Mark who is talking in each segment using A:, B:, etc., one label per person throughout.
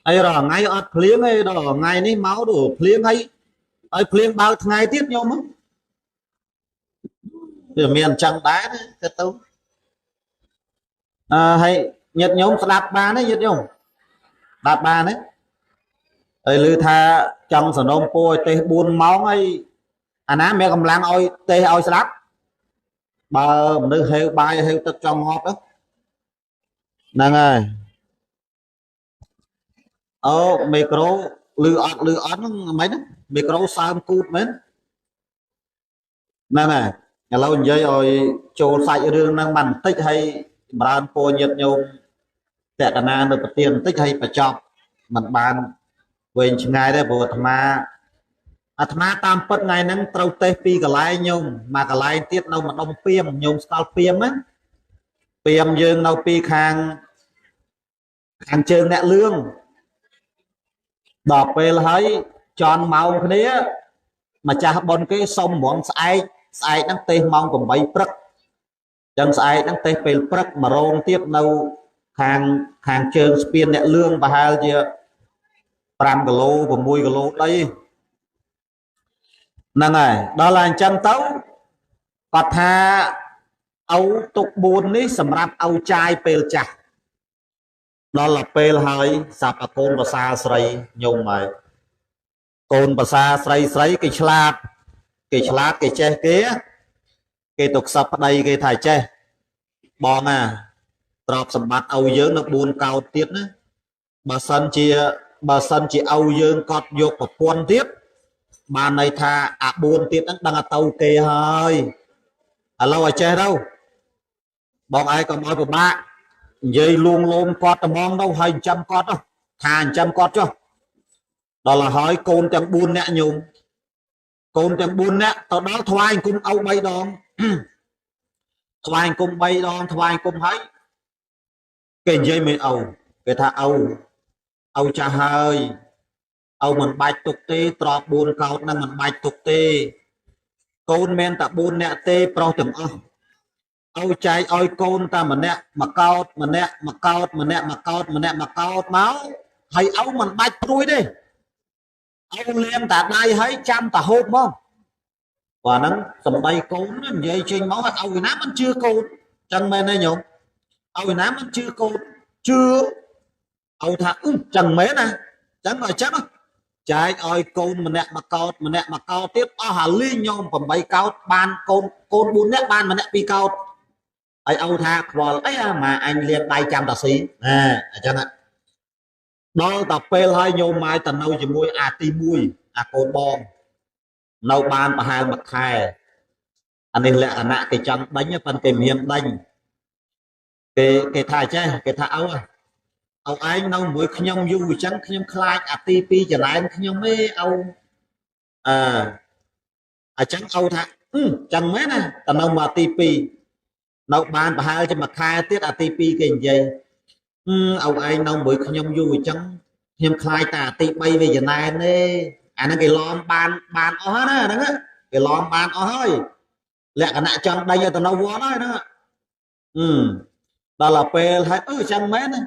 A: ហើយរាល់ថ្ងៃអត់ភ្លៀងទេដល់ថ្ងៃនេះមកទៅភ្លៀងហើយហើយភ្លៀងបើកថ្ងៃទៀតញោមវាមានអញ្ចឹងដែរទៅទៅអឺហើយញាតិញោមស្ដាប់បានទេញាតិញោមស្ដាប់បានទេហើយឮថាចង់សនំពោឲ្យទេស4ម៉ោងហើយអាណាមានកម្លាំងឲ្យទេសឲ្យស្ដាប់បើមនុស្សហេវបាយហេវទឹកចង់ងាប់ហ្នឹងហើយអូមីក្រូលឺអត់លឺអត់ហ្នឹងមិនហ្នឹងមីក្រូសើមគូតមែនហ្នឹងហើយឥឡូវនិយាយឲ្យចូលសាច់រឿងហ្នឹងបានបន្តិចហើយចម្រើនពរញាតិញោមតកណានៅប្រទៀនបន្តិចហើយបញ្ចប់មិនបានវែងឆ្ងាយទេព្រោះអាត្មាតាមពិតថ្ងៃហ្នឹងត្រូវទេសពីរកន្លែងញោមមួយកន្លែងទៀតនៅម្ដុំពីមញោមស្គាល់ពីមណាពីមយើងនៅពីខាងជើងអ្នកលឿងដល់ពេលហើយចន់ម៉ោងគ្នាម្ចាស់បុណ្យគេសុំហ្មងស្អែកស្អែកហ្នឹងទេសម៉ោង8ព្រឹកចឹងស្អែកហ្នឹងទេសពេលព្រឹកម្រងទៀតនៅខាងជើងស្ពានអ្នកលឿងប្រហែលជា5គីឡូ6គីឡូដីហ្នឹងហើយដល់ហើយអញ្ចឹងទៅគាត់ថាឪទុក4នេះសម្រាប់ឪចាយពេលចាស់ដល់ពេលហើយសាប់អាកូនប្រសាស្រីញោមហើយកូនប្រសាស្រីស្រីគេឆ្លាតគេឆ្លាតគេចេះគេទៅខ្សឹបប្តីគេថាចេះបងអាទ្រព្យសម្បត្តិឪយើងនៅ4កោតទៀតណាបើសិនជាឪយើងកត់យកប្រពន្ធទៀតបានន័យថាអា4ទៀតហ្នឹងដឹងទៅគេហើយឥឡូវឲ្យចេះទៅបងឯងកុំឲ្យពិបាកនិយាយលួងលោមគាត់ត្មងទៅហើយចិញ្ចឹមគាត់ទៅថាចិញ្ចឹមគាត់ចុះដល់ហើយកូនទាំង4នាក់ញោមកូនទាំង4នាក់ទៅដល់ថ្វាយអង្គមឪ3ដងថ្វាយអង្គម3ដងថ្វាយអង្គមហើយគេនិយាយមិនឪគេថាឪចាស់ហើយឪមិនបាច់ទុកទេទ្រប4កោតនឹងមិនបាច់ទុកទេកូនមានតែ4នាក់ទេប្រុសទាំងអស់ឪចែកឲ្យកូនតែម្នាក់មួយកោតម្នាក់មួយកោតម្នាក់មួយកោតម្នាក់មួយកោតមកហើយឪមិនបាច់ព្រួយទេឪលាងតាដៃហើយចាំតាហូបមកបាទហ្នឹងសំដីកូននិយាយចេញមកឲ្យឪណាមិនជឿកូនចឹងមែនទេញោមឪណាមិនជឿកូនជឿឪថាចឹងមែនណាចឹងឲ្យចឹងចែកឲ្យកូនម្នាក់មួយកោតម្នាក់មួយកោតទៀតអស់អាលីងញោម8កោតបានកូន4នាក់បានម្នាក់2កោតហើយឪថាខ្វល់អីអាម៉ាអញលាងដៃចាំតាស៊ីណែអញ្ចឹងដល់តែពេលហើយញោមម៉ាយទៅនៅជាមួយអាទី1អាកូនបងនៅបានប្រហែលមួយខែអានេះលក្ខណៈគេចង់ដេញប៉ុន្តែគេមានដេញគេថាចេះគេថាឪឯងនៅមួយខ្ញុំយូរអញ្ចឹងខ្ញុំខ្លាចអាទី2ចរែនខ្ញុំទេឪអញ្ចឹងឪថាចឹងមែនណាទៅនៅមកទី2នៅបានប្រហែលជាមួយខែទៀតអាទី2គេនិយាយឪឯងនៅមួយខ្ញុំយូរអញ្ចឹងខ្ញុំខ្លាចតែអាទី3វាចំណែនទេអាហ្នឹងគេឡំបានអស់ណាហ្នឹងគេឡំបានអស់ហើយលក្ខណៈចង់ដេញឲ្យទៅនៅវត្តហើយហ្នឹងដល់ពេលហើយអញ្ចឹងមែនណា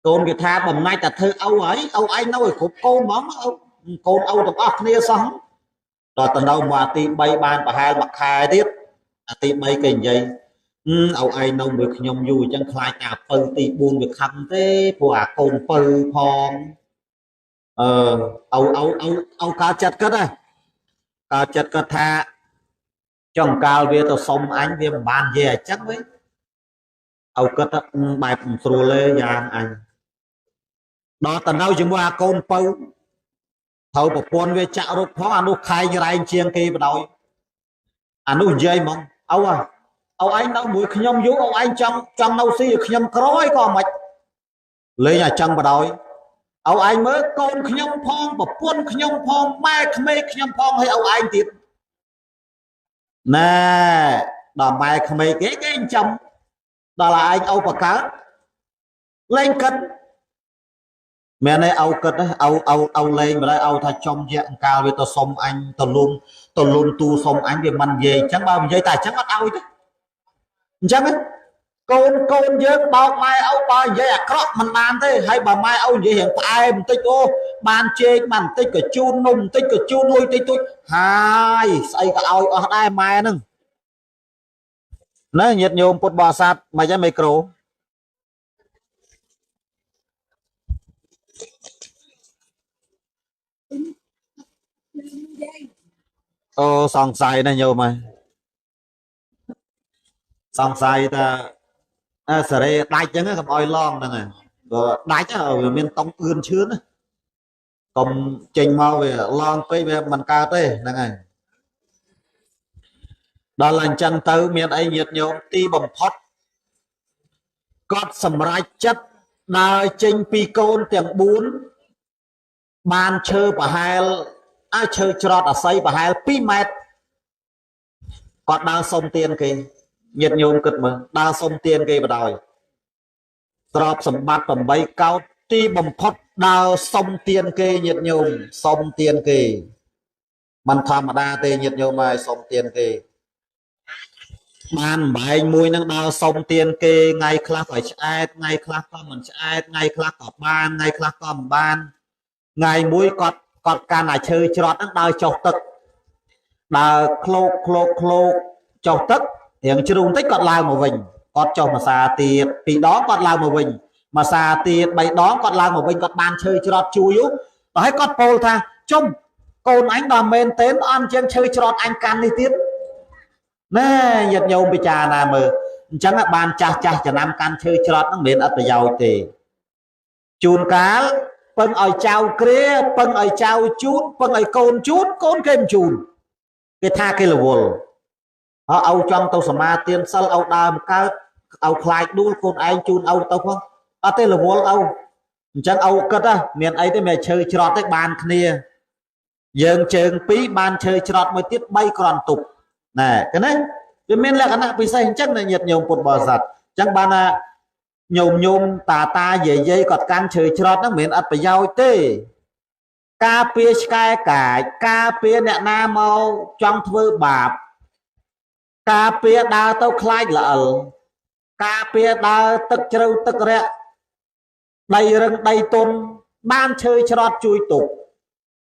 A: កូនគេថាបំណាច់តែធ្វើឪហើយឪឯងនៅឲ្យគ្រប់កូនហ្មងឪកូនឪទាំងអស់គ្នាសោះដល់ទៅនៅមកអាទី3បានប្រហែលមួយខែទៀតអាទី3គេនិយាយឪឯងនៅមួយខ្ញុំយូរអញ្ចឹងខ្លាចតែពៅទី4វាខឹងទេព្រោះអាកូនពៅផងឪឪកាលចិត្តគាត់ណាកាលចិត្តគាត់ថាចង់កាលវាទៅសុំអញវាមិនបាននិយាយអញ្ចឹងវិញឪគាត់បែបមិនស្រួលទេយ៉ាងអញដល់ទៅនៅជាមួយអាកូនពៅត្រូវប្រពន្ធវាចាក់រុកផងអានោះខែងរែងជាងគេបដ ாய் អានោះនិយាយហ្មងឪឯងនៅមួយខ្ញុំយូរឪឯងចង់នៅស៊ីខ្ញុំក្រអីក៏មិនលេងឲ្យចឹងបដ ாய் ឪឯងមើលកូនខ្ញុំផងប្រពន្ធខ្ញុំផងម៉ែក្មេកខ្ញុំផងហើយឪឯងទៀតណែដល់ម៉ែក្មេកគេចិញ្ចឹមដល់ឯងឪបកើតលេងគិតមែនទេឪគិតឪលេងម្ល៉េះឪថាចំយៈអង្កាលវាទៅសុំអញទៅលុនទូសុំអញវាមិននិយាយអញ្ចឹងបើនិយាយតែអញ្ចឹងអត់ឲ្យទេអញ្ចឹង កូនកូនយើងបោកម៉ែឪបើនិយាយអាក្រក់មិនបានទេហើយបើម៉ែឪនិយាយរៀងផ្អែមបន្តិចអូបានជែកបានបន្តិចក៏ជូននំបន្តិចក៏ជូនលុយតិចតួចហើយស្អីក៏ឲ្យអស់ដែរម៉ែហ្នឹងណាញាតិញោមពុទ្ធបរិស័ទមិនចឹងមីក្រូអូសង្ស័យណាញោមហើយសង្ស័យថាសេរីដាច់ចឹងកុំឲ្យឡងហ្នឹងហើយបើដាច់វាមានតុងអឿនឈឿនណាកុំចេញមកវាឡងពេកវាមិនកើតទេហ្នឹងហើយដល់អញ្ចឹងទៅមានអីញាតិញោមទីបំផុតគាត់សម្រេចចិត្តដើរចេញពីកូនទាំង4បានឈើប្រហែលអាចឈើច្រត់អាស័យប្រហែល2ម៉ែត្រគាត់ដើរសុំទានគេញាតិញោមគិតមើលដើរសុំទានគេបដ ாய் ទ្រព្យសម្បត្តិ8កោតទីបំផុតដើរសុំទានគេញាតិញោមសុំទានគេមិនធម្មតាទេញាតិញោមហើយសុំទានគេបានបែងមួយនឹងដើរសុំទានគេថ្ងៃខ្លះក៏ឆ្អែតថ្ងៃខ្លះក៏មិនឆ្អែតថ្ងៃខ្លះក៏បានថ្ងៃខ្លះក៏មិនបានថ្ងៃមួយគាត់កាន់អាឈើច្រត់ហ្នឹងដើរចុះទឹកដើរឃ្លោកឃ្លោកឃ្លោកចុះទឹករៀងជ្រុងតិចគាត់ឡើងមកវិញគាត់ចុះមួយសាទៀតពីរដងគាត់ឡើងមកវិញមួយសាទៀតបីដងគាត់ឡើងមកវិញគាត់បានឈើច្រត់ជួយដល់ហើយគាត់ពោលថាជុំកូនអញដល់មែនទេអន់ជាងឈើច្រត់អញកាន់នេះទៀតណែញាតិញោមពិចារណាមើលអញ្ចឹងបានចាស់ចាស់ចំណាំកាន់ឈើច្រត់ហ្នឹងមិនមានអត្ថប្រយោជន៍ទេជួនកាលពឹងឲ្យចៅគ្រាពឹងឲ្យចៅជូនពឹងឲ្យកូនជូនកូនគេមិនជូនគេថាគេរវល់អើចង់ទៅសមាទានសិលឲ្យដើមកើតឲ្យខ្លាចដួលកូនឯងជូនឲ្យទៅផងអត់ទេរវល់ឲ្យអញ្ចឹងឲ្យគិតមានអីទេមានឈើច្រត់ទេបានគ្នាយើងជើងពីរបានឈើច្រត់មួយទៀត3គ្រាន់ទប់ណែឃើញទេវាមានលក្ខណៈពិសេសអញ្ចឹងណាញាតិញោមពុទ្ធបរិស័ទអញ្ចឹងបានថាញោមញោមតាតាយាយយាយគាត់កាន់ឈើច្រត់ហ្នឹងមិនមែនអត់ប្រយោជន៍ទេការពារឆ្កែកាចការពារអ្នកណាមកចង់ធ្វើបាបការពារដើរទៅខ្លាចល្អិលការពារដើរទឹកជ្រៅទឹករៈដីរឹងដីទន់បានឈើច្រត់ជួយទប់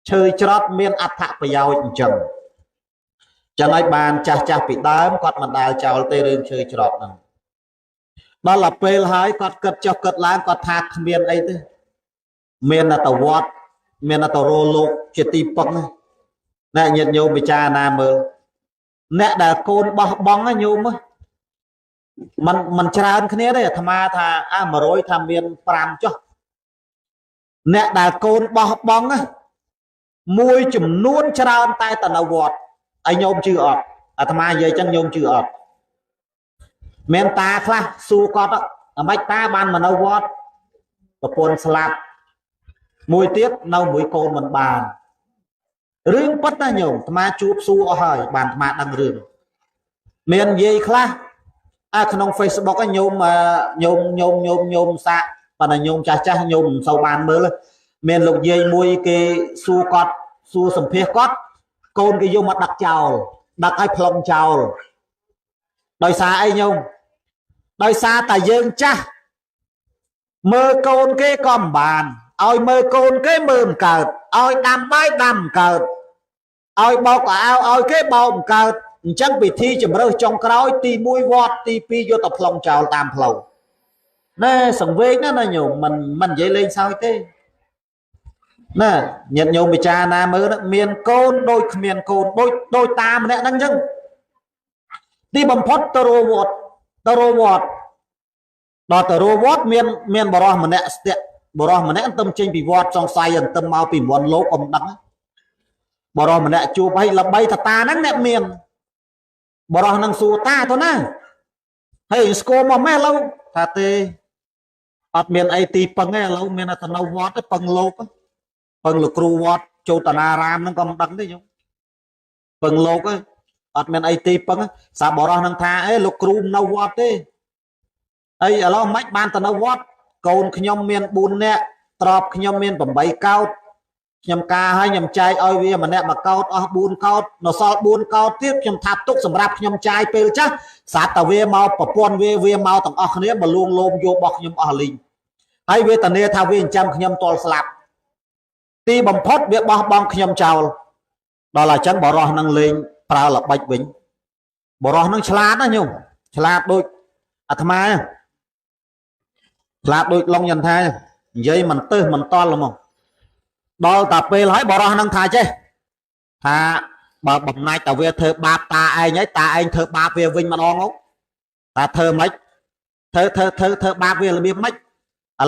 A: ឈើច្រត់មានអត្ថប្រយោជន៍អញ្ចឹងចឹងហើយបានចាស់ចាស់ពីដើមគាត់មិនដែលចោលទេរឿងឈើច្រត់ហ្នឹងដល់ដល់ពេលហើយគាត់គិតចុះគិតឡើងគាត់ថាគ្មានអីទេមានតែវត្តមានតែរោលោកជាទីពឹងណែញាតិញោមពិចារណាមើលអ្នកដែលកូនបោះបង់ណាញោមមិនច្រើនគ្នាទេអាត្មាថាអា100ថាមាន5ចុះអ្នកដែលកូនបោះបង់ណាមួយចំនួនច្រើនតែទៅនៅវត្តឲ្យញោមជឿអត់អាត្មានិយាយចឹងញោមជឿអត់មានតាខ្លះសួរគាត់អាម៉េចតាបានមកនៅវត្តប្រពន្ធស្លាប់មួយទៀតនៅមួយកូនមិនបានរឿងពិតណាញោមអាត្មាជួបសួរអស់ហើយបានអាត្មាដឹងរឿងមាននិយាយខ្លះអាក្នុង Facebook ញោមញោមញោមញោមញោមសាក់ប៉ុន្តែញោមចាស់ចាស់ញោមមិនសូវបានមើលមានលោកយាយមួយគេសួរគាត់សួរសម្ភាសគាត់កូនគេយកមកដឹកចោលដឹកឲ្យផ្លុំចោលដោយសារអីញោមដោយសារតែយើងចាស់មើលកូនគេក៏មិនបានឲ្យមើលកូនគេមើលមិនកើតឲ្យដាំបាយដាំមិនកើតឲ្យបោកកៅអៅឲ្យគេបោកមិនកើតអញ្ចឹងពិធីជំរើសចុងក្រោយទី1វត្តទី2យកទៅផ្លុងចោលតាមផ្លូវណែសង្វេគណាស់ណាញោមមិននិយាយលេងសើចទេណាញាតិញោមពិចារណាមើលមានកូនដូចគ្មានកូនដូចតាមម្នាក់ហ្នឹងអញ្ចឹងទីបំផុតទៅរវត្តទៅរវត្តដល់ទៅរវត្តមានបរោះម្នាក់ស្ទាក់បរោះម្នាក់អន្ទឹមចេញពីវត្តសង្ស័យអន្ទឹមមកពីមន្តលោកអមដឹងបរោះម្នាក់ជួបឲ្យល្បីថាតាហ្នឹងអ្នកមានបរោះនឹងសួរតាទៅណាហើយស្គរមកម៉េះឥឡូវថាទេអត់មានអីទីពឹងទេឥឡូវមានតែនៅវត្តទេពឹងលោកពឹងលោកគ្រូវត្តចូលតារារាមហ្នឹងក៏មិនដឹងទេញោមពឹងលោកទេអត់មានអីទីពឹងសាបរោះនឹងថាអេលោកគ្រូនៅវត្តទេអីឥឡូវមិនបានទៅនៅវត្តកូនខ្ញុំមាន4នាក់ទ្រព្យខ្ញុំមាន8កោត ខ្ញុំការឲ្យខ្ញុំចែកឲ្យវាម្នាក់មួយកោតអស់4កោតនៅសល់4កោតទៀតខ្ញុំថាទុកសម្រាប់ខ្ញុំចាយពេលចាស់ស្រាប់តែវាមកប្រពន្ធវាមកទាំងអស់គ្នាមកលួងលោមយករបស់ខ្ញុំអស់លីងហើយវេទនាថាវាចិញ្ចឹមខ្ញុំទល់ស្លាប់ទីបំផុតវាបោះបង់ខ្ញុំចោលដល់អញ្ចឹងបរោះនឹងលេងប្រើល្បិចវិញបរោះនឹងឆ្លាតណាញោមឆ្លាតដូចអាត្មាឆ្លាតដូចឡុងយន្ថានិយាយមិនទឹះមិនតល់ហ្មងដល់តាពេលហើយបរោះនឹងថាចេះថាបើបំណាច់តាវាធ្វើបាបតាឯងហើយតាឯងធ្វើបាបវាវិញម្ដងតាធ្វើម៉េចធ្វើធ្វើធ្វើធ្វើបាបវារបៀបម៉េចឥ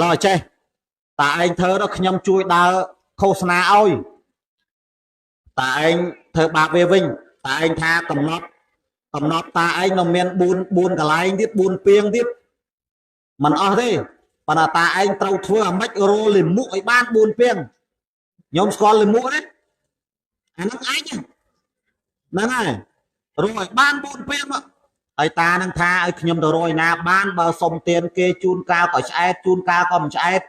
A: ឡូវចេះតាឯងធ្វើដល់ខ្ញុំជួយដើរឃោសនាឲ្យតាឯងធ្វើបាបវាវិញតាឯងថាកំណត់តាឯងនៅមាន4កន្លែងទៀត4ពីងទៀតមិនអស់ទេប៉ុន្តែតាឯងត្រូវធ្វើអាម៉េចរលិមុខឲ្យបាន4ពីងខ្ញុំស្គាល់លិមុខទេអាហ្នឹងអាចហ្នឹងហើយរកឲ្យបាន4ពីងមកហើយតានឹងថាឲ្យខ្ញុំទៅរយណាបានបើសុំទានគេជូនកាលក៏ឆ្អែតជូនកាលក៏មិនឆ្អែត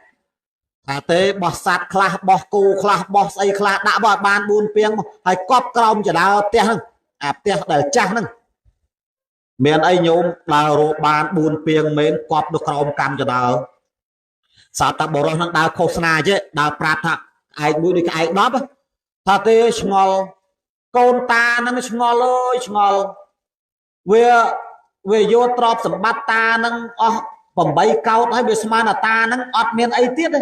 A: ថាទេបោះសัตว์ខ្លះបោះគោខ្លះបោះស្អីខ្លះដាក់បោះឲ្យបាន4ពីងហើយកប់ក្រោមចដើផ្ទះហ្នឹងអាផ្ទះដែលចាស់ហ្នឹងមានអីញោមដើររកបាន4ពីងមែនកប់នៅក្រោមកម្មចដើស្រាប់តែបរោះហ្នឹងដើរឃោសនាចេះដើរប្រាប់ថាឯកមួយដូចឯក10ថាទេឆ្ងល់កូនតាហ្នឹងឆ្ងល់អើយឆ្ងល់វាយកទ្រព្យសម្បត្តិតាហ្នឹងអស់8កោតហើយវាស្មានថាតាហ្នឹងអត់មានអីទៀតទេ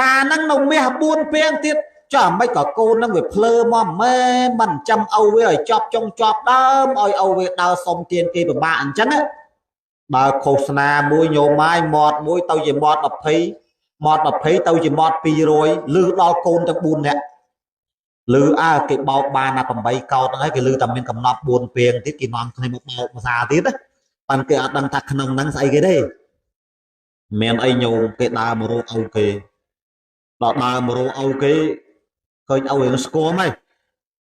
A: តាហ្នឹងនៅមាស4ពីងទៀតចុះអាម៉េចក៏កូនហ្នឹងវាភ្លើមកម៉ែមិនចាំឪវាឲ្យចប់ចុងចប់ដើមឲ្យឪវាដើរសុំទានគេពិបាកអញ្ចឹងណាដើរឃោសនាមួយញោមម៉ាយមាត់មួយទៅជាមាត់20មាត់20ទៅជាមាត់200លឺដល់កូនទាំង4នាក់លឺអើគេបោកបានណា8កោតហ្នឹងហើយគេលឺតែមានកំណត់4ពីងទៀតគេនាំគ្នាមកបោកភាសាទៀតណាប៉ុន្តែគេអត់ដឹងថាក្នុងហ្នឹងស្អីគេទេមានអីញោមគេដើរមករកឪគេដល់ដើរមករកឪគេឃើញឪរឿងស្គមហើយ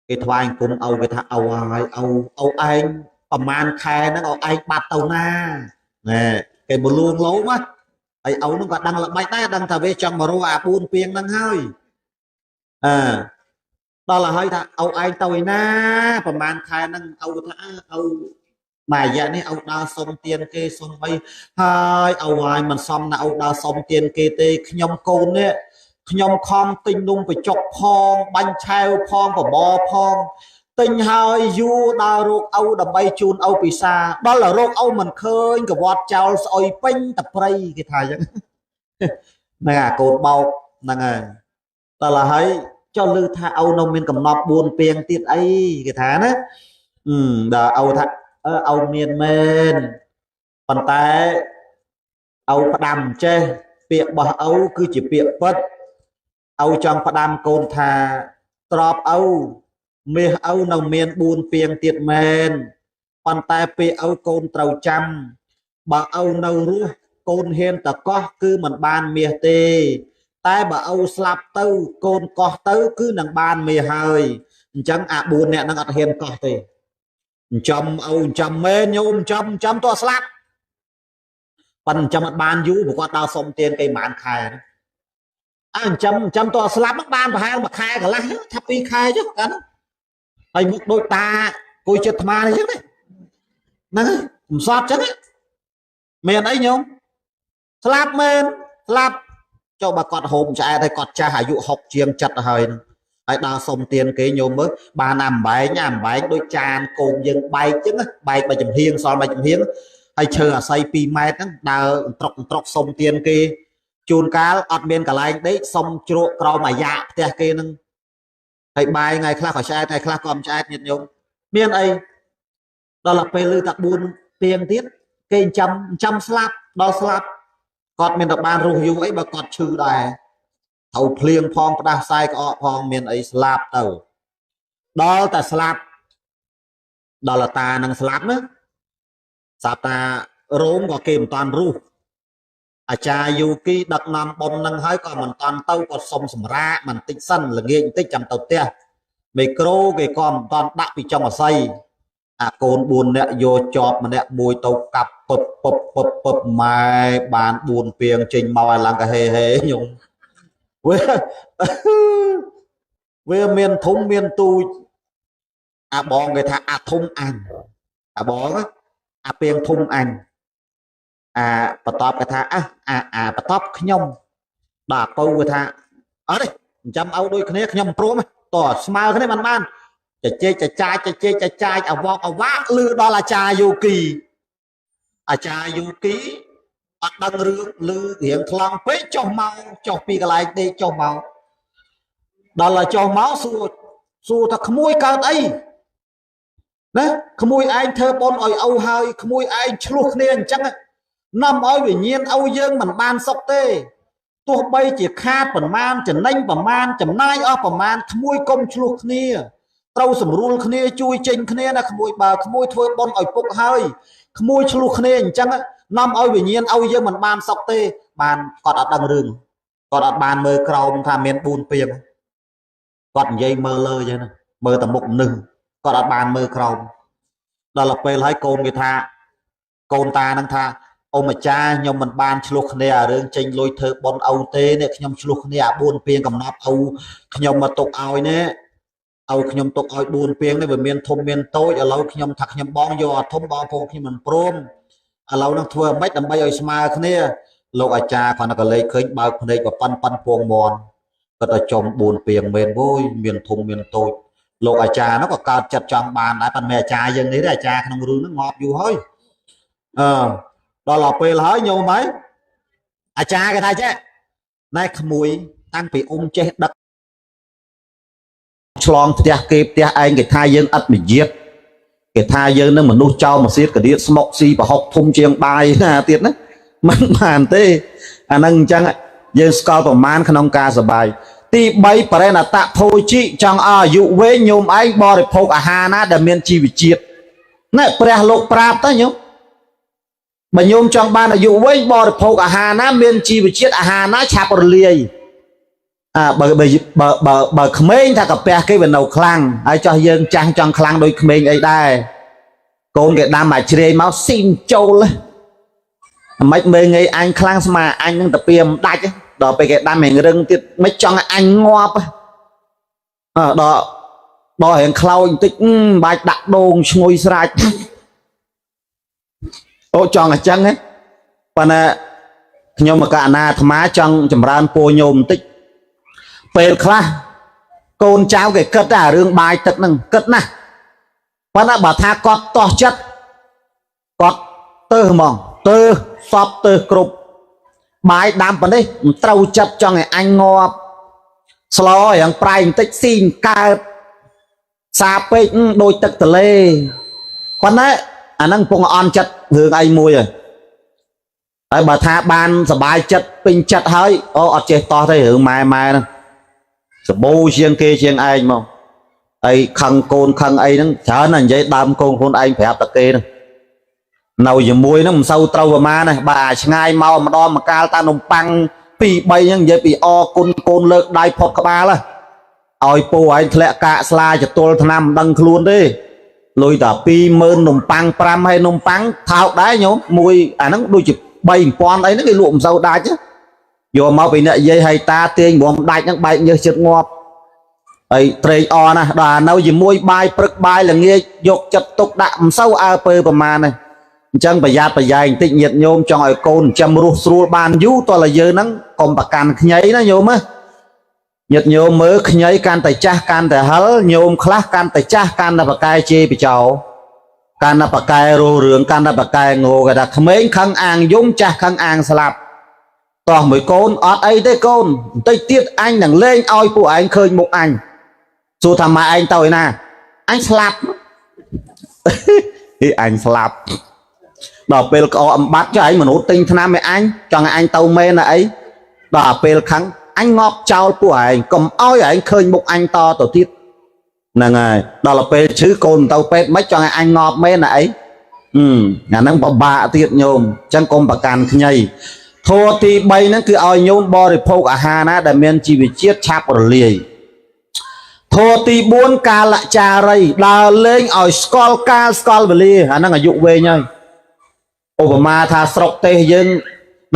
A: គេថ្វាយអង្គមឪគេថាឪហើយឪឯងប្រហែលខែហ្នឹងឪឯងបាត់ទៅណាណែគេមកលួងលោមណាហើយឪហ្នឹងក៏ដឹងល្បិចដែរដឹងថាវាចង់មករកអា4ពីងហ្នឹងហើយអើដល់ហើយថាឪឯងទៅឯណាប្រហែលខែហ្នឹងឪថាឪមួយរយៈនេះឪដើរសុំទានគេសុំអីហើយឪហើយមិនសមណាឪដើរសុំទានគេទេខ្ញុំកូននេះខ្ញុំខំទិញនំបញ្ចុកផងបាញ់ឆែវផងបបរផងទិញហើយយូរដើររកឪដើម្បីជូនឪពិសាដល់រកឪមិនឃើញកវត្តចោលស្អុយពេញតព្រៃគេថាអញ្ចឹងហ្នឹងអាកូនបោកហ្នឹងហើយដល់ហើយចុះឮថាឪនៅមានកំណត់4ពីងទៀតអីគេថាណាដល់ឪថាឪមានមែនប៉ុន្តែឪផ្ដាំចេះពាក្យរបស់ឪគឺជាពាក្យពិតឪចង់ផ្ដាំកូនថាទ្របឪមាសឪនៅមាន4ពីងទៀតមែនប៉ុន្តែពេលឪកូនត្រូវចាំបើឪនៅរស់កូនហ៊ានតកោះគឺមិនបានមាសទេតែបើឪស្លាប់ទៅកូនកោះទៅគឺនឹងបានមាសហើយអញ្ចឹងអា4នាក់នឹងអត់ហ៊ានកោះទេចិញ្ចឹមឪចិញ្ចឹមមែនញោមចិញ្ចឹមតោះស្លាប់ប៉ុន្តែចិញ្ចឹមអត់បានយូរព្រោះគាត់ដើរសុំទានគេប្រហែលខែអើចិញ្ចឹមតោះស្លាប់ហ្នឹងបានប្រហែល1ខែកន្លះថា2ខែចុះកាលហ្នឹងហើយមុខដូចតាគួយចិត្តអាត្មានេះចឹងហ្នឹងកំសត់ចឹងមានអីញោមស្លាប់មែនស្លាប់ចុះបើគាត់ហូបឆ្អែតហើយគាត់ចាស់អាយុ60ជាង70ហើយហ្នឹងហើយដើរសុំទានគេញោមមើលបានអាអំបែងដូចចានគោមយើងបែកចឹងបែកមួយចំហៀងសល់មួយចំហៀងហើយឈើអាស័យ2ម៉ែត្រហ្នឹងដើរអន្ត្រុកសុំទានគេជួនកាលអត់មានកន្លែងដេកសុំជ្រក់ក្រោមអាយ៉ាផ្ទះគេហ្នឹងហើយបាយថ្ងៃខ្លះក៏ឆ្អែតថ្ងៃខ្លះក៏មិនឆ្អែតញាតិញោមមានអីដល់ពេលលឺតែ4ពីងទៀតគេចិញ្ចឹមស្លាប់ដល់ស្លាប់គាត់មានតែបានរស់យូរអីបើគាត់ឈឺដែរត្រូវភ្លៀងផងផ្ដាសាយក្អកផងមានអីស្លាប់ទៅដល់តែស្លាប់ដល់តានឹងស្លាប់ណាស្រាប់តារោមក៏គេមិនតាន់រស់អាចារ្យយូគីដឹកនាំប៉ុននឹងហើយក៏មិនតាន់ទៅគាត់សុំសម្រាកបន្តិចសិនល្ងាចបន្តិចចាំទៅផ្ទះមីក្រូគេក៏មិនតាន់ដាក់ពីចុងអស័យអាកូន4នាក់យកជាប់ម្នាក់មួយទៅកាប់ពឹបពឹបពឹបពឹបម៉ែបាន4ពីងចេញមកឲ្យឡើងកាហេហេញោមវា វាមានធំមានទូចអាបងគេថាអាធំអញអាបងអាពាងធំអញអាបន្ទាប់គេថាអាអាបន្ទាប់ខ្ញុំដល់អាពៅគេថាអត់ទេចាំឲ្យដូចគ្នាខ្ញុំព្រមតស្មើគ្នាបានបានចជែកចចាចចជែកចចាចអវកអវាក់លឺដល់អាចារ្យយោគីអាចារ្យយោគីអត់ដឹងរឿងលឺរៀងថ្លង់ពេកចុះមកចុះពីកន្លែងដេកចុះមកដល់ឲ្យចុះមកសួរថាក្មួយកើតអីណាក្មួយឯងធ្វើបុណ្យឲ្យឪហើយក្មួយឯងឆ្លោះគ្នាអញ្ចឹងនាំឲ្យវិញ្ញាណឪយើងមិនបានសុខទេទោះបីជាខាតប្រមាណចំណេញប្រមាណចំណាយអស់ប្រមាណក្មួយកុំឆ្លោះគ្នាត្រូវសម្រួលគ្នាជួយចេញគ្នាណាក្មួយបើក្មួយធ្វើបុណ្យឲ្យពុកហើយក្មួយឆ្លោះគ្នាអញ្ចឹងនាំឲ្យវិញ្ញាណឲ្យយើងមិនបានសុខទេបានគាត់អត់ដឹងរឿងគាត់អត់បានមើលក្រោមថាមាន4ពាងគាត់និយាយមើលលើចឹងមើលតែមុខមនុស្សគាត់អត់បានមើលក្រោមដល់ពេលហើយកូនគេថាកូនតានឹងថាអ៊ំអាចារ្យខ្ញុំមិនបានឆ្លោះគ្នាអារឿងចេញលុយធ្វើបុណ្យឪទេនេះខ្ញុំឆ្លោះគ្នាអា4ពាងកំណត់ឪខ្ញុំមកទុកឲ្យនេះឲ្យខ្ញុំទុកឲ្យ4ពាងនេះវាមានធំមានតូចឥឡូវខ្ញុំថាខ្ញុំបងយកអាធំបងប្អូនខ្ញុំមិនព្រមឥឡូវនឹងធ្វើម៉េចដើម្បីឲ្យស្មើគ្នាលោកអាចារ្យគាត់ក៏លេខឃើញបើកភ្នែកប៉ិនពងមន់គាត់ទៅចំ4ពាងមែនអូយមានធំមានតូចលោកអាចារ្យនោះក៏កើតចិត្តចង់បានដែរប៉ុន្តែអាចារ្យយើងនេះទេអាចារ្យក្នុងរឿងហ្នឹងងាប់យូរហើយអឺដល់ដល់ពេលហើយញោមហើយអាចារ្យគេថាចេះណែក្មួយតាំងពីអ៊ំចេះដឹកឆ្លងផ្ទះគេផ្ទះឯងគេថាយើងឥតមយាទគេថាយើងនឹងមនុស្សចោលមកសៀតកដៀតស្មុកស៊ីប្រហុកធំជាងបាយណាទៀតណាមិនបានទេអាហ្នឹងអញ្ចឹងយើងស្គាល់ប្រមាណក្នុងការសបាយទី3បរិណតភោជិចង់ឲ្យអាយុវែងញោមឯងបរិភោគអាហារណាដែលមានជីវជាតិណែព្រះលោកប្រាប់តើញោមបើញោមចង់បានអាយុវែងបរិភោគអាហារណាមានជីវជាតិអាហារណាឆាប់រលាយអាបើបើបើបើក្មេងថាកាពះគេវានៅខ្លាំងហើយចោះយើងចាស់ចង់ខ្លាំងដូចក្មេងអីដែរកូនគេដាំមកជ្រាយមកស៊ីមចូលមិនមើលងាយអញខ្លាំងស្មាអញនឹងតាពីមិនដាច់ដល់ពេលគេដាំរៀងរឹងទៀតមិនចង់ឲ្យអញងាប់អឺដល់ដល់រៀងខ្លោចបន្តិចមិនបាច់ដាក់ដូងឈ្ងុយស្រាច់អូចង់អញ្ចឹងហ៎ប៉ុន្តែខ្ញុំមកកណាអាត្មាចង់ចម្រើនពរញោមបន្តិចពេលខ្លះកូនចៅគេគិតតែរឿងបាយទឹកហ្នឹងគិតណាស់ប៉ុន្តែបើថាគាត់តោះចិត្តគាត់ទៅហ្មងទៅសពទៅគ្រប់បាយដាំប៉ុណ្នេះមិនត្រូវចិត្តចង់ឲ្យអញងាប់ស្លយ៉ាងប្រៃបន្តិចស៊ីកើតសាពេកដូចទឹកទលេប៉ុន្តែអាហ្នឹងកំពុងអន់ចិត្តរឿងអីមួយហើយហើយបើថាបានសบายចិត្តពេញចិត្តហើយអូអត់ចេះតោះទេរឿងម៉ែម៉ែហ្នឹងសបោជាងគេជាងឯងមកអីខឹងកូនខឹងអីហ្នឹងច្រើនណាស់និយាយដើមកូនខ្លួនឯងប្រាប់តែគេហ្នឹងនៅជាមួយហ្នឹងមិនសូវត្រូវប្រមាណទេបើអាឆ្ងាយមកម្ដងមកកាលតានំប៉័ង2 3ហ្នឹងនិយាយពីអគុណកូនលើកដៃផុតក្បាលឲ្យពូឯងធ្លាក់កាកស្លាចទល់ថ្នាំមិនដឹងខ្លួនទេលុយតា20000នំប៉័ង5ហើយនំប៉័ងថោកដែរញោមមួយអាហ្នឹងដូចជា3000អីហ្នឹងគេលក់មិនសូវដាច់យកមកពីអ្នកយាយហើយតាទាញព្រមដាច់ហ្នឹងបែកញើសចិត្តងាប់ហើយត្រេកអរណាស់ដល់នៅជាមួយបាយព្រឹកបាយល្ងាចយកចិត្តទុកដាក់មិនសូវអើពើប្រមាណទេអញ្ចឹងប្រយ័ត្នប្រយែងបន្តិចញាតិញោមចង់ឲ្យកូនចាំរស់ស្រួលបានយូរតើយើងហ្នឹងកុំប្រកាន់ខ្ញីណាញោមណាញាតិញោមមើលខ្ញីកាន់តែចាស់កាន់តែហិលញោមខ្លះកាន់តែចាស់កាន់តែប្រកែជេរបចោកាន់តែប្រកែរោរឿងកាន់តែប្រកែងោគេថាក្មេងខឹងអាងយំចាស់ខឹងអាងស្លាប់តោះមួយកូនអត់អីទេកូនបន្តិចទៀតអញនឹងលែងឲ្យពួកឯងឃើញមុខអញសួរថាម៉ែឯងទៅឯណាអញស្លាប់ហីអញស្លាប់ដល់ពេលក្អកអំបាត់ចុះឯងមនុស្សទិញថ្នាំឲ្យអញចង់ឲ្យអញទៅមែនណាអីដល់ពេលខឹងអញងាប់ចោលពួកឯងកុំឲ្យឯងឃើញមុខអញតទៅទៀតហ្នឹងហើយដល់ពេលឈឺកូនទៅពេទ្យមិនចង់ឲ្យអញងាប់មែនណាអីអាហ្នឹងពិបាកទៀតញោមអញ្ចឹងកុំប្រកាន់ខ្ញីធម៌ទី3ហ្នឹងគឺឲ្យញោមបរិភោគអាហារណាដែលមានជីវជាតិឆាប់រលាយធម៌ទី4កាលចារីដើរលេងឲ្យស្គាល់កាលស្គាល់វេលាអាហ្នឹងអាយុវែងហើយឧបមាថាស្រុកទេសយើង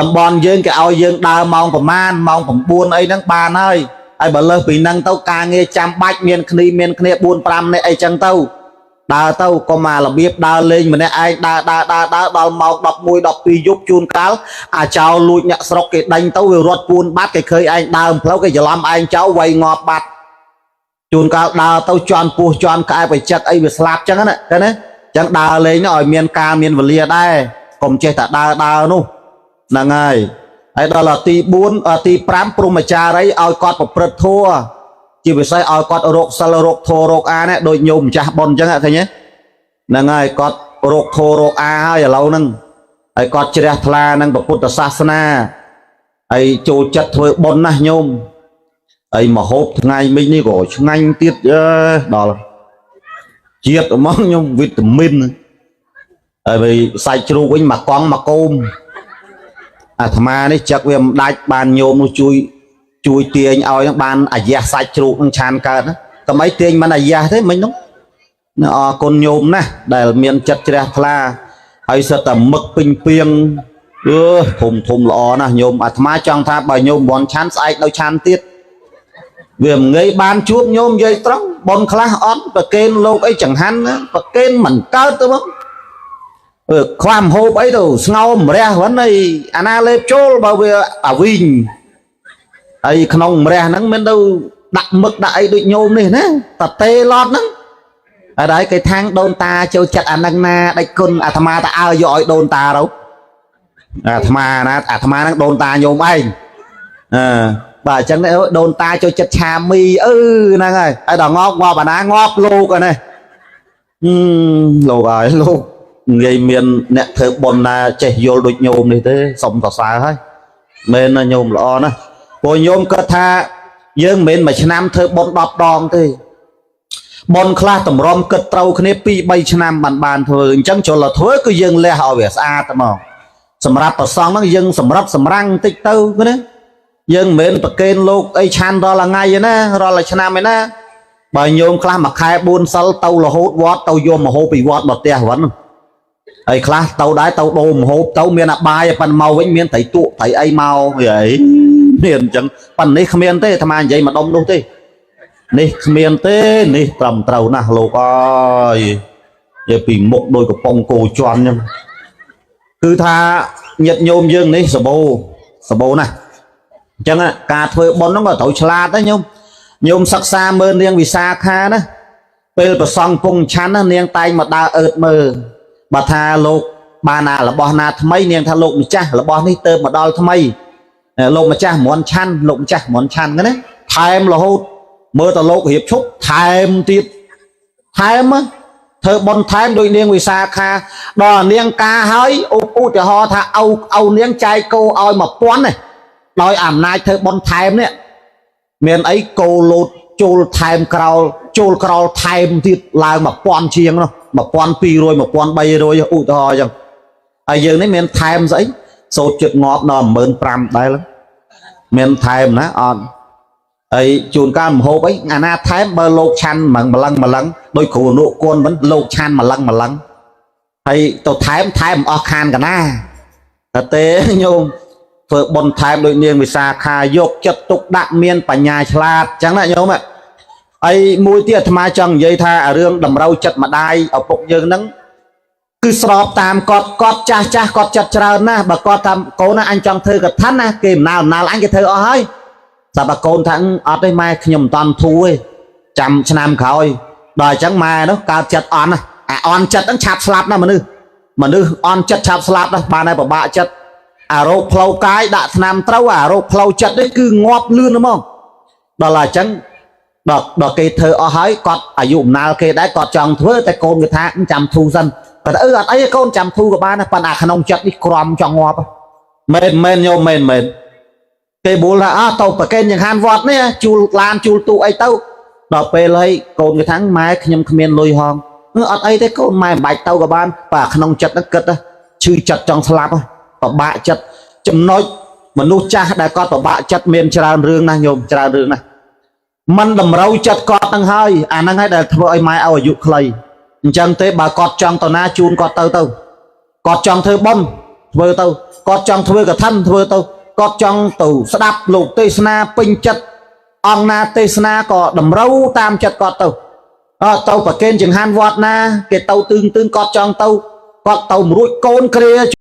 A: តំបន់យើងគេឲ្យយើងដើរម៉ោងប្រមាណម៉ោង9អីហ្នឹងបានហើយ ហើយបើលើសពីហ្នឹងទៅការងារចាំបាច់មានគ្នាមានគ្នា4 5នាក់អីចឹងទៅដើរទៅកុំអារបៀបដើរលេងម្នាក់ឯងដើរដើរដើរដើរដល់ម៉ោង11 12យប់ជួនកាលអាចោលលួចអ្នកស្រុកគេដេញទៅវារត់ពួនបាត់គេឃើញឯងដើមផ្លូវគេច្រឡំឯងចោលវៃងាប់បាត់ជួនកាលដើរទៅជន់ពោះជន់ក្អែបឲ្យចិត្តអីវាស្លាប់ចឹងណាឃើញទេចឹងដើរលេងឲ្យមានការមានវេលាដែរកុំចេះតែដើរដើរនោះហ្នឹងហើយហើយដល់ទី4ទី5ព្រហ្មចារីឲ្យគាត់ប្រព្រឹត្តធម៌ជាពិសេសឲ្យគាត់រកសិលរកធម៌រកអានេះដូចញោមម្ចាស់ប៉ុនអញ្ចឹងឃើញទេហ្នឹងហើយគាត់រកធម៌រកអាហើយឥឡូវហ្នឹងហើយគាត់ជ្រះថ្លានឹងពុទ្ធសាសនាហើយចូលចិត្តធ្វើបុណ្យណាស់ញោមហើយមហូបថ្ងៃមិញនេះក៏ឆ្ងាញ់ទៀតដល់ជាតិហ្មងញោមវីតាមីនហើយសាច់ជ្រូកវិញមួយកង់មួយកូមអាត្មានេះចឹកវាមិនដាច់បានញោមនោះជួយជួយទាញឲ្យនឹងបានអាយ៉ាស់សាច់ជ្រូកនឹងឆានកើតណាកុំអីទាញមិនអាយ៉ាស់ទេមិញនោះអរគុណញោមណាស់ដែលមានចិត្តជ្រះថ្លាហើយសិតតែមឹកពេញពីងអឺធំធំល្អណាស់ញោមអាត្មាចង់ថាបើញោមបនឆានស្អែកនៅឆានទៀតវាមិនងាយបានជួបញោមនិយាយត្រង់បនខ្លះអត់ប្រកេនលោកអីចង្ហាន់ប្រកេនមិនកើតទៅមកខ្វះមហូបអីទៅស្ងោមម្រះហ្នឹងអីអាណាលេបចូលបើវាអាវិញហើយក្នុងម្រះហ្នឹងមិនទៅដាក់មឹកដាក់អីដូចញោមនេះណាតតេឡតហ្នឹងហើយគេថាងដូនតាចូលចិត្តអានឹងណាដាច់គុណអាត្មាតើឲ្យយកឲ្យដូនតាទៅអាត្មាណាអាត្មាហ្នឹងដូនតាញោមឯងអឺបាទអញ្ចឹងដូនតាចូលចិត្តឆាមីអឺហ្នឹងហើយហើយដល់ងាប់ងាប់អាណាងាប់លោកអានេះលោកហើយលោកនិយាយមានអ្នកធ្វើបុណ្យណាចេះយល់ដូចញោមនេះទេសុំសរសើរហើយមែនណាញោមល្អណាស់ព្រោះញោមគាត់ថាយើងមិនមែនមួយឆ្នាំធ្វើបុណ្យ10ដងទេបុណ្យខ្លះតម្រុំគិតត្រូវគ្នា2 3ឆ្នាំបានបានធ្វើអញ្ចឹងចូលដល់ធ្វើគឺយើងលះឲ្យវាស្អាតហ្មងសម្រាប់ប្រសងហ្នឹងយើងសម្រាប់សម្រាំងបន្តិចទៅណាយើងមិនមែនប្រកេនលោកអីឆានរាល់ថ្ងៃឯណារាល់ឆ្នាំឯណាបើញោមខ្លះមួយខែ4សិលទៅរហូតវត្តទៅយកម្ហូបពីវត្តមកផ្ទះហ្នឹងហើយខ្លះទៅដែរទៅដូរម្ហូបទៅមានអាបាយប៉ិនមកវិញមានត្រីទក់ត្រីអីមកអីមានអញ្ចឹងប៉ិននេះគ្មានទេអាត្មានិយាយម្ដុំនោះទេនេះគ្មានទេនេះត្រឹមត្រូវណាស់លោកអើយនិយាយពីមុខដោយកំប៉ុងគោជន់អញ្ចឹងគឺថាញាតិញោមយើងនេះសបោសបោណាស់អញ្ចឹងការធ្វើបុណ្យហ្នឹងក៏ត្រូវឆ្លាតដែរញោមញោមសិក្សាមើលនាងវិសាខាណាពេលប្រសងពងឆាន់ណានាងតែងមកដើរអើតមើលបើថាលោកបានអារបស់ណាថ្មីនាងថាលោកម្ចាស់របស់នេះទៅមកដល់ថ្មីលោកម្ចាស់មន់ឆាន់លោកម្ចាស់មន់ឆាន់ហ្នឹងណាថែមរហូតមើលទៅលោករៀបឈប់ថែមទៀតថែមធ្វើបុណ្យថែមដោយនាងវិសាខាដល់នាងការហើយឧទាហរណ៍ថាឪឪនាងចែកគោឲ្យ1000នេះដោយអំណាចធ្វើបុណ្យថែមនេះមានអីគោលោតចូលថែមក្រោលចូលក្រោលថែមទៀតឡើង1000ជាងនោះ1200 1300ឧទាហរណ៍អញ្ចឹងហើយយើងនេះមានថែមស្អីសូត្រចិត្តងាប់ដល់15000ដែរមានថែមណាអត់ហើយជួនកាលមហូបអីអាណាថែមបើលោកឆាន់ម្លឹងម្លឹងម្លឹងដោយគ្រូអនុគុណមិនលោកឆាន់ម្លឹងម្លឹងហើយទៅថែមថែមអស់ខានកណាតែទេញោមធ្វើបុណ្យថែមដោយនាងវិសាខាយកចិត្តទុកដាក់មានបញ្ញាឆ្លាតអញ្ចឹងណាញោមហើយមួយទៀតអាត្មាចង់និយាយថារឿងតម្រូវចិត្តម្ដាយឪពុកយើងហ្នឹងគឺស្របតាមគាត់គាត់ចាស់ចាស់គាត់ចិត្តច្រើនណាស់បើគាត់ថាកូនណាអញចង់ធ្វើកថាណាគេអំណាលអំណាលអញគេធ្វើអស់ហើយតែបើកូនថាអត់ទេម៉ែខ្ញុំមិនតាន់ធូរទេចាំឆ្នាំក្រោយដល់អញ្ចឹងម៉ែនោះកើតចិត្តអន់ណាអាអន់ចិត្តហ្នឹងឆាប់ស្លាប់ណាមនុស្សមនុស្សអន់ចិត្តឆាប់ស្លាប់ណាបានតែពិបាកចិត្តអារោគផ្លូវកាយដាក់ថ្នាំត្រូវអារោគផ្លូវចិត្តនេះគឺងាប់លឿនហ្មងដល់អញ្ចឹងដល់ដល់គេធ្វើអស់ហើយគាត់អាយុអំណាលគេដែរគាត់ចង់ធ្វើតែកូនគេថាចាំធូរសិនគាត់អឺអត់អីកូនចាំធូរក៏បានដែរប៉ុន្តែក្នុងចិត្តនេះក្រំចង់ងាប់មែនមែនញោមមែនមែនគេបួលថាអើទៅប្រកេនចង្ហាន់វត្តនេះជួលឡានជួលទូអីទៅដល់ពេលហើយកូនគេថាម៉ែខ្ញុំគ្មានលុយហងអត់អីទេកូនម៉ែមិនបាច់ទៅក៏បានបើក្នុងចិត្តហ្នឹងគិតឈឺចិត្តចង់ស្លាប់ពិបាកចិត្តចំណុចមនុស្សចាស់ដែលគាត់ពិបាកចិត្តមានច្រើនរឿងណាស់ញោមច្រើនរឿងណាស់មិនតម្រូវចិត្តគាត់នឹងហើយអាហ្នឹងហើយដែលធ្វើឲ្យម៉ែឲ្យអាយុខ្លីអញ្ចឹងទេបើគាត់ចង់ទៅណាជូនគាត់ទៅទៅគាត់ចង់ធ្វើបុណ្យធ្វើទៅគាត់ចង់ធ្វើកឋិនធ្វើទៅគាត់ចង់ទៅស្ដាប់លោកទេសនាពេញចិត្ត អង្គណាទេសនាក៏តម្រូវតាមចិត្តគាត់ទៅអើទៅប្រគេនចង្ហាន់វត្តណាគេទៅទឿងទឿងគាត់ចង់ទៅគាត់ទៅមិនរួចកូនគ្រា។